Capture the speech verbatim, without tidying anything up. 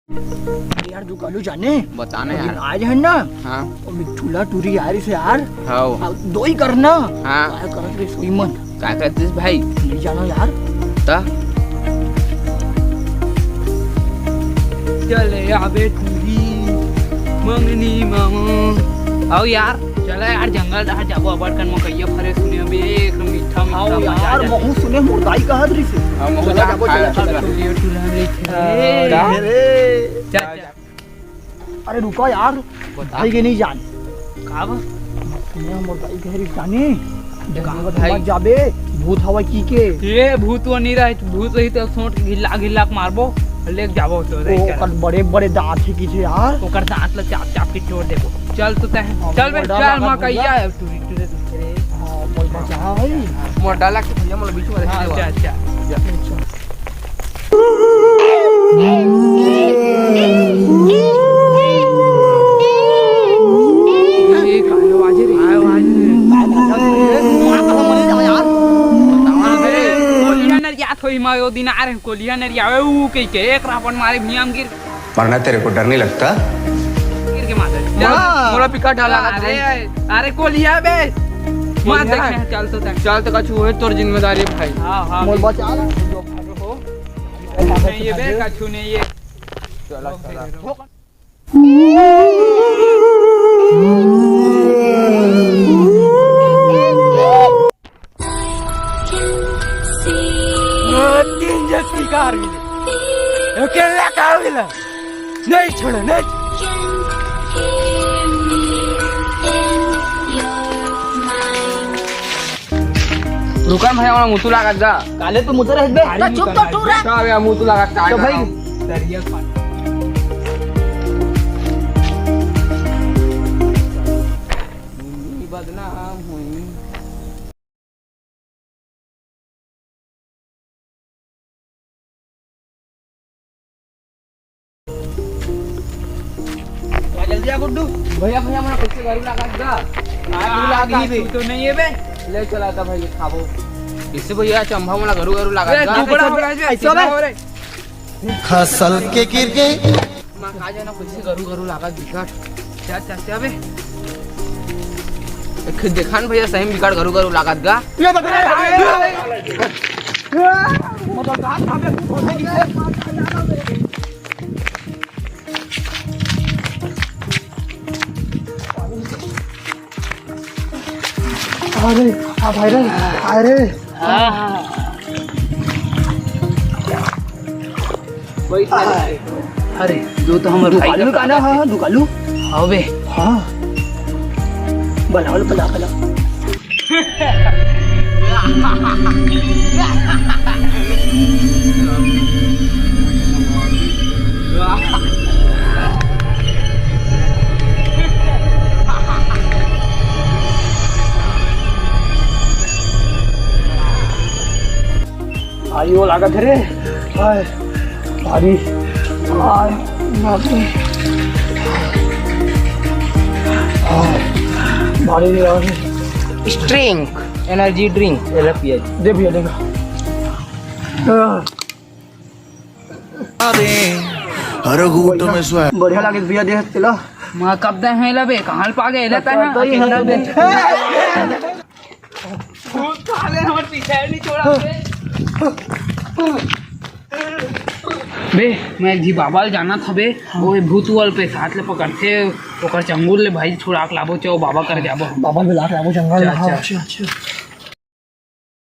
अरे यार, दुकालू जाने, बता ना वो दिन यार। आज है ना, हाँ। वो मिट्ठूला टूरी यार इसे यार, हाँ। आ, दो ही करना। हाँ। काय करत रे सोई मन। काय करत रे भाई? नहीं जाना यार। ता? चले आबे टूरी, मंगनी मामा। आओ यार। चला यार, जंगल डहर जाबो, अब्बड़ कन मकइया फरे सुने हबे, एक मीठा मीठा आओ मजा आ यार, जाथे। महू सुने मोर दाई कहत रहिसे। हाँ, महू चला जा, जाबो, खाए चला, चला। चला। टूरी टूरा हम लेके हाँ, रे। अरे। चल, चल। अरे रुका यार, बता। भाई के नहीं जान। का बा? सुने मोर दाई कह रही जाने। देखा जंगल भाई। मत जाबे, भूत हवा की के। ए, भूत वो नहीं रहे, भूत रही तो सोट घिल्ला घिल्ला के मारबो, लेके जाबो तो ओ, रही चल। ओकर बड़े बड़े दांत है की थे यार। ओकर दांत ला चाप चाप के छोड़ देबो। चल तो तय, हाँ, चल बे, मोर डाला चल, माँ लगा कहिया भैया। है, टूरी टूरी टूरी। हाँ, बोल बचा भाई। मोर डाला के भैया, मोला बीच में रख हाँ, देवा। चल, चल। चल। ए, काय आवाज रे? काय आवाज रे? कोलिया नरियात होई मा, ओ दिन आ रहे कोलिया नरियावे, ऊ कहि के एक रापट मारे, भुइयां गिर। मरना तेरे को डर नहीं लगता? गिर के मारे। मोला, हाँ। मोला पिका डाला अरे, अरे कोलिया बे। मार कोलिया। देखे, चल तो तक। चल तो कछु है, तोर जिम्मेदारी है भाई। हाँ, हाँ। मोल बचा ला। नहीं, ये बे, कछु नहीं, ये। चला, चला। तीन जन शिकार मिले। अकेला का मिला? नहीं छोड़ो, नहीं। रुका ना भैया, मोला मुतू लागत गा। काले तो मुतू रहे बे। अरे तो चुप तो टूरा। का बे, मुतू लागत का तो भाई। गा? दरिया पानी। बदनाम हुई। जल्दी आ गुड्डू। भैया, भैया, मोला पीछे गरू लागत गा। आज भी लागी बे। तू तो नहीं है बे। ले चला था भाई, खाबो। इससे भैया, चंभा मोला गरू, गरू लागत ए, गा। तू बड़ा हो रहा है, ऐसा बे। हो रहा है। खसल के गिर गए। माँ, का जाना कैसे गरू गरू लागत बिकट। क्या चाचा बे? एक देखान भैया, सही में बिकट गरू गरू लागत गा। अरे, आ भाई रे, अरे। हाँ, हाँ। अरे, जो तो हमर भाई दुकालू का ना, हाँ, हाँ, दुकालू। हाँ बे। हाँ। बला, बला, बला, बला। भारी वो लागत है रे। हाय, भारी। हाय, बाप रे। हाय, भारी नहीं लागत है। Drink, energy drink, एला पिया जी। दे भैया, देगा। अरे, हर घूट में सो है। बढ़िया लागे भैया, दे तेला। माँ कब दे हैं ला बे, कहाँ पा गए, लेता है? तो ही है बे। भूत साले हमर पीछे नहीं छोड़ा बे। बे, मैं एक झी बाबा ल जाना था बे, वो भूत वाल पे साथ ले पकड़थे, ओकर चंगुल ले भाई छुड़ा के लाबो, चो बाबा कर जाबो। बाबा बुला के लाबो जंगल में, हाँ, अच्छा, अच्छा। अच्छा, अच्छा।